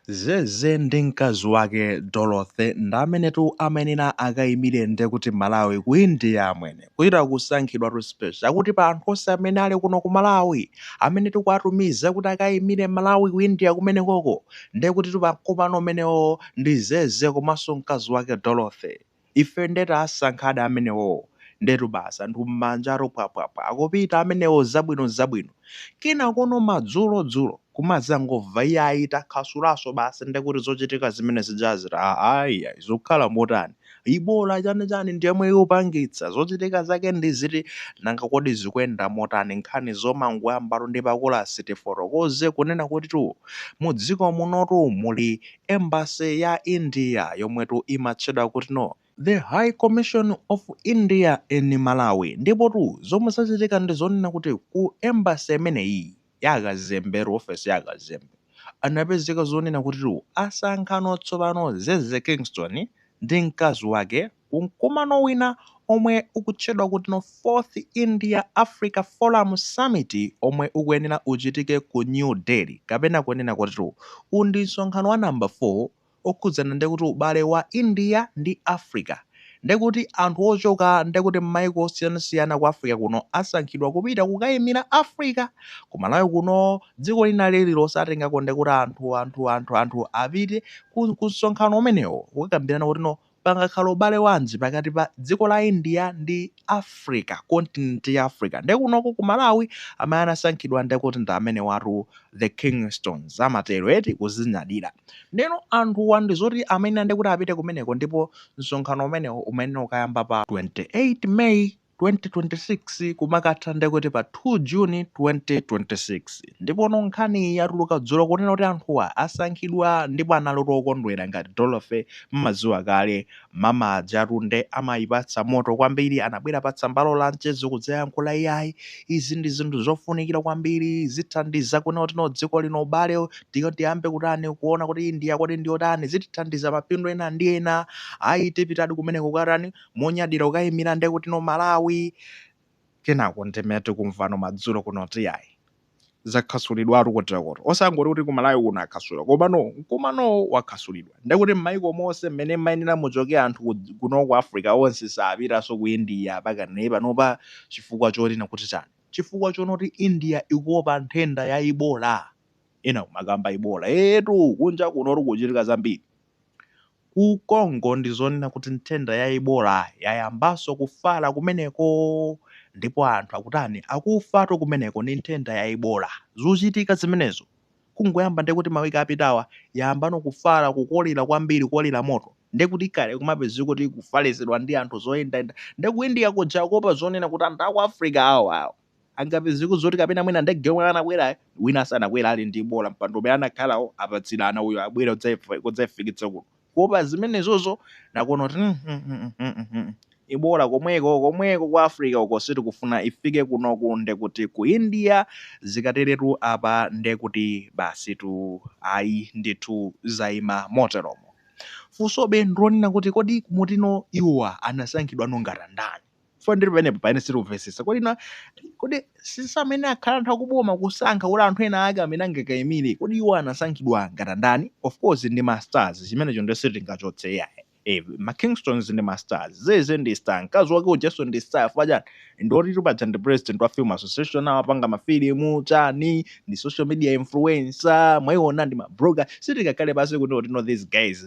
Zeze ndi mkazi wake Dorothy ndi amenetu amayenera akayimire ndekuti Malawi ku India amwene. Kuchita kusankhidwatu special akuti pa anthu onse amene ali kuno ku Malawi amene tikuwatumiza kuti akayimire Malawi ku India kumenekoko ndekutitu pa mkumano umenewo ndi Zeze komanso mkazi wake Dorothy. Ife nde tasankhadi amenewowo. Ndetu basi anthu mmanjatu pwapwapwa akupita amenewo zabwino zabwino. Kenakono madzulo dzulo kumazangomva iyayi takhasulaso basi ndekuti zochitika zimene zijazi aah iyayi zikukhala motani? Ebola chani chani ndiyomwe ikupangitsa zochitika zake ndi ziti nanga kodi zikuyenda motani nkhani zomangoyambatu ndi pakolasi tifotokoze kunena kutitu mudziko munotu muli Embassy ya India yomwetu imatchedwa kutino The High Commission of India in Malawi ndipotu zomwe zachitika ndi zonena kuti ku Embassy imeneyi ya akazembetu ofesi ya akazembe anapezeka zonena kutitu asankhano tsopano Zeze Kingston ndi mkazi wake ku mkumano wina omwe ukutchedwa kutino Fourth India Africa Forum Summit omwe ukuyenera uchitike ku New Delhi kapena kunena kutitu uwu ndi msonkhano wa number 4 okhudzana ndekuti ubale wa India ndi Africa ndekuti anthu ochoka ndekuti mmaiko osiyanasiyana ku Africa kuno asankhidwa kupita kukayimira Africa ku Malawi kuno dziko lina lililonse atengako ndekuti anthu anthu anthu anthu apite ku ku msonkhano umenewo kukakambirana kutino Pangakhala ubale wanji pakati pa dziko la India ndi Africa, continent ya Africa? Nde kunoko ku Malawi amene anasankhidwa ndekuti ndi amenewatu the Kingstons amatero eti kuzinyadira. Ndeno anthuwa ndi zoti amayenera ndekuti apite kumeneko ndipo msonkhano umenewo umayenera kukayamba pa 28 May 2026 kumakatha ndekuti pa 2 June 2026. Ndipono nkhaniyi yatuluka dzulo kunena kuti anthuwa asankhidwa ndipo analitu okondwera ngati Dorothy mmadziwa kale mama ajatu nde amayipatsa moto kwambiri anabwera pa tsambalo la mchezo kudzayankhula iyayi izi ndi zinthu zofunikira kwambiri zithandiza kunena kuti no dziko lino ubale tiyambe kutani kuona kuti India kodi ndiyotani zitithandiza mapindu ena ndi ena ayi tipitadi kumeneko kukatani monyadira kukayimira ndekuti no Malawi kenako ndimene tikumvano madzulo kuno kuti yayi zakhasulidwatu koterokoto osangoti kuti ku Malawi kuno akhasula komano mkumanowo wakhasulidwa ndekuti m'mayiko monse mmene mmayenera muchoke anthu kuno ku Africa onse sapitanso ku India pakanene panopa chifukwa chonena kuti chani chifukwa chonoti India ikuopa nthenda ya Ebola ena kumakamba Ebola eetu kunja kunotu kuchitika zambiri. Ku Congo ndi zonena kuti nthenda ya Ebola yayambanso kufala kumeneko ndipo anthu akutani akufatu kumeneko ndi nthenda ya Ebola. Zuchitika zimenezo kungoyamba ndekuti mawiki apitawa yayambano kufala kukolera kwambiri kukolera moto ndekuti kale kumapezeka kuti ikufalitsidwa ndi anthu zoyendayenda nde ku India kuja akuopa zonena kuti anthu aku Africa awo awo angapezeke zoti kapena mwina ndege yomwe anakwerayo wina sanakwera ali ndi Ebola mpando umene anakhalawo apatsirana uyo abwera kudzaifikitsa kuno kuopa zimenezozo nakuona kuti Ebola komweko komweko ku Africa uko sitikufuna ifike kunoku ndekuti ku India zikateretu apa ndekuti basitu ayi ndithu zaima moteromo. Funsobe ndilonena kuti kodi mutino iwowa anasankhidwano ngati ndani? Chifukwa ndili pamenepo pamene sitikumvetsetsa. Kodi na kodi si amene akhala anthu akuboma kusankha kuti anthu ena ake amene angakayimire, kodi iwo anasankhidwa ngati ndani? Of course ndi ma stars, chimenecho ndiye sitingachotse iyayi. Eh, ma Kingstons ndi ma stars, Zeze ndi star, mkazi wake ujanso ndi star, chifukwa chani? Ndiotitu paja ndi president wa Film Association, amapanga mafilimu, chani, ndi social media influencer, mwaiona ndi ma blogger. Sitingakhale pansi kuti no these guys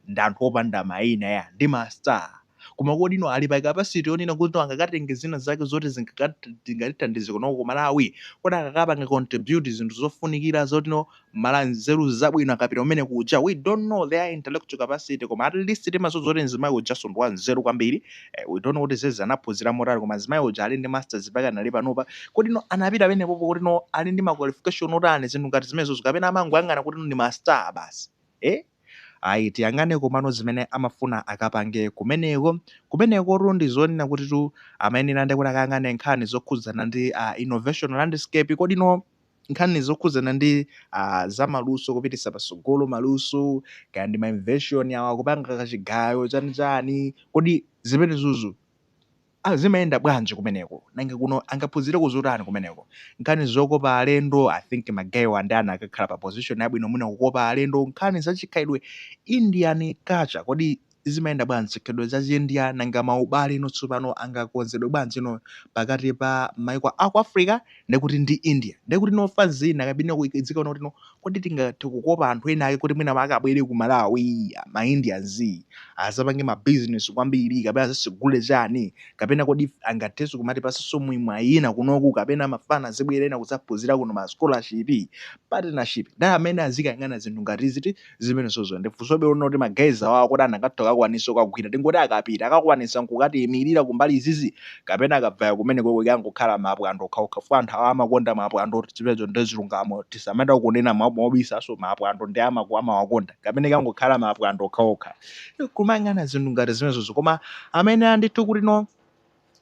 ndi anthu opanda maina ya ndi ma star. Koma kodi no ali pa capacity yonena kuti no angakatenge zina zake zoti zingatithandize kunoko ku Malawi? Kodi akakapanga contribute zinthu zofunikira zoti no mala nzeru zabwino akapita kumene kuja? We don't know their intellectual capacity koma at least timadziwa zoti mzimayi ujanso ndi wanzeru kwambiri. We don't know kuti Zeze anaphunzira motani koma mzimayi uja ali ndi masters mpaka ali panopa. Kodi no anapita pamenepopo kuti no ali ndi ma qualification otani zinthu ngati zimenezozo kapena amangoyang'ana kuti no ndi ma star basi? Eh? Ayi tiyang'ane komano zimene amafuna akapange kumeneko. Kumenekotu ndi zonena kutitu amayenera ndekuti akayang'ane nkhani zokhudzana ndi innovation landscape kodi no nkhani zokhudzana ndi za maluso kupititsa patsogolo maluso kaya ndi ma invention awa kupanga kachigayo chani chani kodi zimenezozo Zimayenda bwanji kumeneko? Nanga kuno angaphunzire kuzotani kumeneko? Nkhani zokopa alendo, I think ma guy wa ndi ana akakhala pa position yabwino mwina kukopa alendo. Nkhani zachikhalidwe, Indian culture, kodi zimayenda bwanji chikhalidwe cha India? Nanga maubale ino tsopano angakonzedwe bwanji ino pakati pa maiko aku Africa ndekuti ndi India? Ndekuti nofa zina kapena kudzikaona kuti no, kodi tingathe kukopa anthu ena ake kuti mwina akabwere ku Malawi, ma Indians azapange ma business kwambiri, kapena azasigule chani, kapena kodi angathenso kumati pasanso mwayina kunoku, kapena mafana azibwera ena kudzaphunzira kuno, ma scholarship, partnership, ndi amene azikayang'ana zinthu ngati ziti zimenezozo. Ndifunsobe uno kuti ma guys awawo kuti anakatha kakwanisa kukagwira, tingoti akapita akakwanisa nkukatiyimirira kumbali izizi, kapena akabvaya kumeneko kangokhala mapwando okhaokha? Fu anthu awa amakonda mapwando, chipezo ndi chilungamo, tisamada kunena mobisaso, mapwando ndi amawakonda, kapena kangokhala mapwando okhaokha, kumayang'ana zinthu ngati zimenezozo. Koma amene andithu kuti no,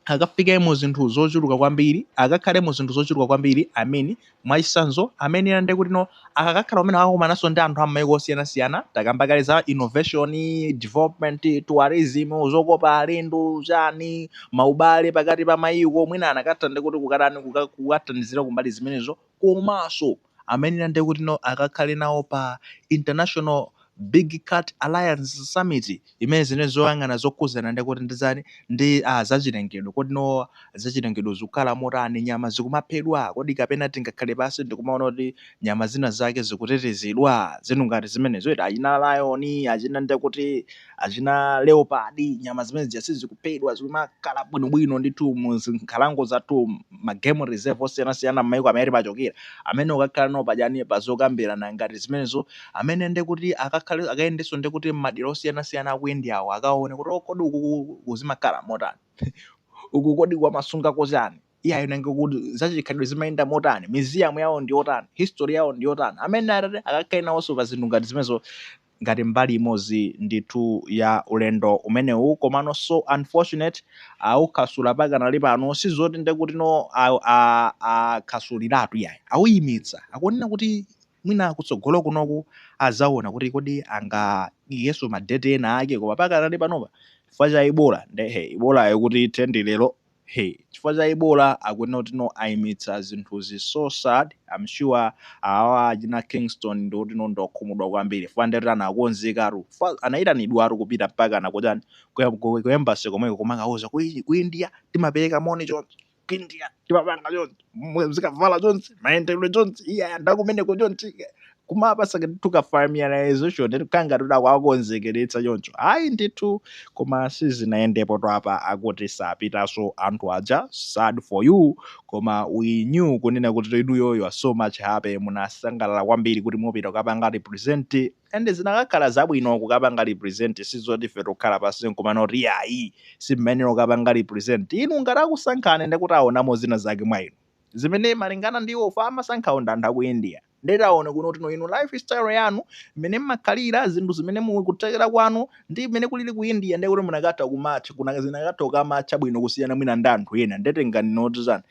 akafike mu zinthu zochuluka kwambiri, akakhale mu zinthu zochuluka kwambiri, I mean, mwachitsanzo, amene ande kuti no, akakakhala umene akakumananso ndi anthu amaiko osiyanasiyana. Takamba kale za innovation, development, tourism, zokopa alendo, chani, maubale pakati pa mayiko, mwina anakatha ndi kuti kukatani, kukathandizira kumbali zimenezo. Komanso amene ande kuti no, akakhale nawo pa International Big Cat Alliance Summit, imene zine zoyang'ana zokhuzana ndi kuti ndizani ndi zachilengedwe. Kodi no, zachilengedwe zikukhala motani? Nyama zikumaphedwa kodi, kapena tingakhale pasi ndikumaona kuti nyama zina zake zikutetezedwa? Zinthu ngati zimenezo iti, achina lion, achina ndekuti achina leopard, nyama zimene zija sizikuphedwa, zikumakhala bwinobwino ndithu mu zinkhalango zathu, ma game reserve osiyanasiyana m'mayiko amene timachokera. Amene ukakhala nawo pachani, pazokambirana ngati zimenezo, amene ndekuti akakhale akayendenso ndekuti m'madera osiyanasiyana aku India awo, akaone kuti, oh, kodi uku kuzimakhala motani uku? Kodi kwamasungako chani? Iyayo, nanga kuti zachikhalidwe zimayenda motani? Museum yawo ndi yotani? History yawo ndi yotani? Amene atati akakhale nawonso pa zinthu ngati zimenezo, ngati mbali imodzi ndithu ya ulendo umenewu. Komano so unfortunate, awukhasula pakanali pano. Sizoti ndekuti no, akhasuliratu, iyayi, awuyimitsa. Akunena kuti mwina kutsogolo kunoku azaona kuti kodi angayeso ma date ena ake, koma pakanali panopa, chifukwa cha Ebola, ndehe Ebola yokuti ithe ndi lero he, chifukwa cha Ebola akunena kuti no, ayimitsa zinthuzi. So sad. I'm sure awa achina Kingston ndikuti no, ndokhumudwa kwambiri, chifukwa ndeti anakonzekatu, anayitanidwatu kupita mpaka nakutani, ku embassy komweko, kumakauza ku India timapereka moni chonchi, ku India timapanga chonchi, muzikavala chonchi, mayendedwe chonchi, iya, ndakumeneko chonchi, kumapasa tuka familiarization, ndithu kanga tudakuakonzekeretsa choncho. Ayi ndithu, koma sizinayendepo twapa, akuti sapitanso anthu aja. Sad for you, koma we knew kunena kuti inuyo, you are so much happy, munasangalala kwambiri kuti mupita kukapanga represent, and zinakakhala zabwino kukapanga represent. Sizoti ife tikukhala pasi nkumanoti yayi, simmenera kukapanga represent. Inu ngati akusankhani, ndikuti aonamo zina zake mwa inu zimene malingana ndi iwo amasankhawo ndi anthu aku India. Ndetaone kuno kuti inu lifestyle yanu, mmene mmakhalira, zinthu zimene mukuthekera kwanu ndi mmene kulili ku India, ndekuti munakatha kumatcha kuna, zinakatha kukamatcha bwino kusiyana mwina ndi anthu ena. Ndetengani noti zani,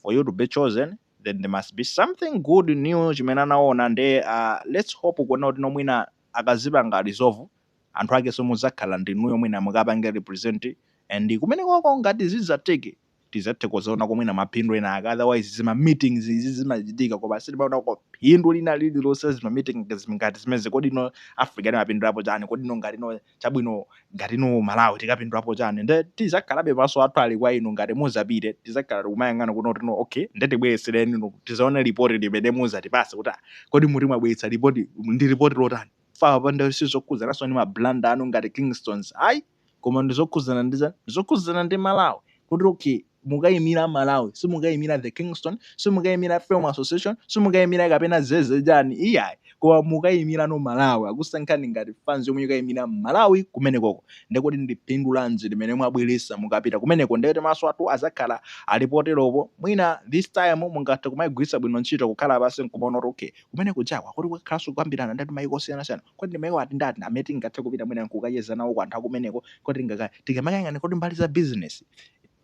for you to be chosen, then there must be something good new chimene anaona. Nde let's hope kuona kuti nomwina akazipanga resolve, anthu ake somudzakhala ndinuyo, mwina mukapange represent, and kumene koko ngati zidzateke, tizathe kuzaona komwina maphindu ena ake. Otherwise zima meetings izi zimachitika, koma sitimaona ko phindu lina lililonse zima meeting ngati zimene. Kodi no, Africa timapindulapo chani? Kodi no, ngati no, chabwino, ngati no Malawi tikapindulapo chani? Nde tizakhalabe maso athu ali kwa inu. Ngati muzapite, tizakhala tikumayang'ana kuno kuti no, okay, nde tibweretsereni no, tizaone ripoti limene muzatipase kuti, ah, kodi muti mwabweretsa ripoti ndi ripoti lotani? Fa panda sizokhuzananso ndi ma brand anu ngati Kingstons, ayi, koma ndizokhuzana ndi chani? Ndizokhuzana ndi Malawi, kuti okay, mukayimira Malawi, simukayimira the Kingston, simukayimira Film Association, simukayimira kapena zeze chani, iyayi, koma mukayimira no Malawi. Akusankhani ngati fans yomwe mukayimira Malawi kumenekoko. Ndekuti ndi phindu lanji limene mwabweresa mukapita kumeneko? Ndekuti maso athu azakhala alipoteropo. Mwina this time mungathe kumayigwiritsa bwino ntchito, kukhala pasi nkumaona kuti okay, kumene kujakwa kuti kukhalanso kukambirana ndati mayiko osiyanasiyana, kodi ndi mayiko ati ndati amene tingathe kupita mwina nkukacheza nawo ku anthu akumeneko? Kodi tingamakayang'ane kodi mbali za business,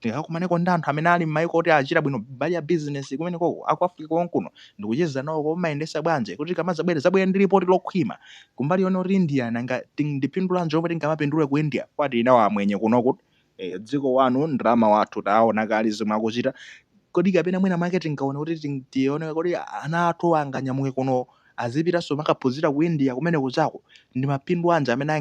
tingakumaneko ndi anthu amene ali m'mayiko oti achita bwino mbali ya business kumenekoko, aku Africa konkuno, ndikucheza nawo komayendesa bwanji, kuti kamazabwere zabwere ndi ripoti lokhwima kumbali yone kuti India nanga ndi phindu lanji lomwe tingamapindule ku India? Kwati inawo amwenye kunoku. Dziko wanu ndalama wathu, taona kale zomwe akuchita. Kodi kapena mwina mwake tingaone kuti tione kodi ana athu anganyamuke kuno azipitanso makaphunzira ku India kumene kuchako? Ndi mapindu anji amene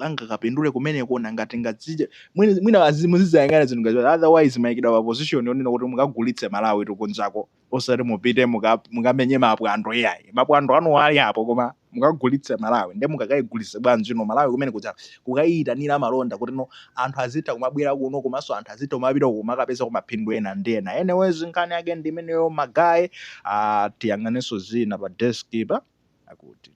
angakapindule kumeneko? Nanga tingadzije mwina muzizayang'ana zinthu ngati, otherwise mayikidwa pa position yonena kuti mukagulitse Malawi tukunjako, osati mupite mukamenye mapwando iyayi. Mapwando anu ali apo, koma mukagulitse Malawi. Nde mukakayigulitse bwanji no Malawi kumene kuja, kukayitanira malonda kuti no anthu azitha kumabwera kuno, komanso anthu azitha kumapita kumakapeza kumaphindu ena ndi ena? Anyways, nkhani yake ndi imeneyo, ma guys. Tiyang'anenso zina pa desk pa akuti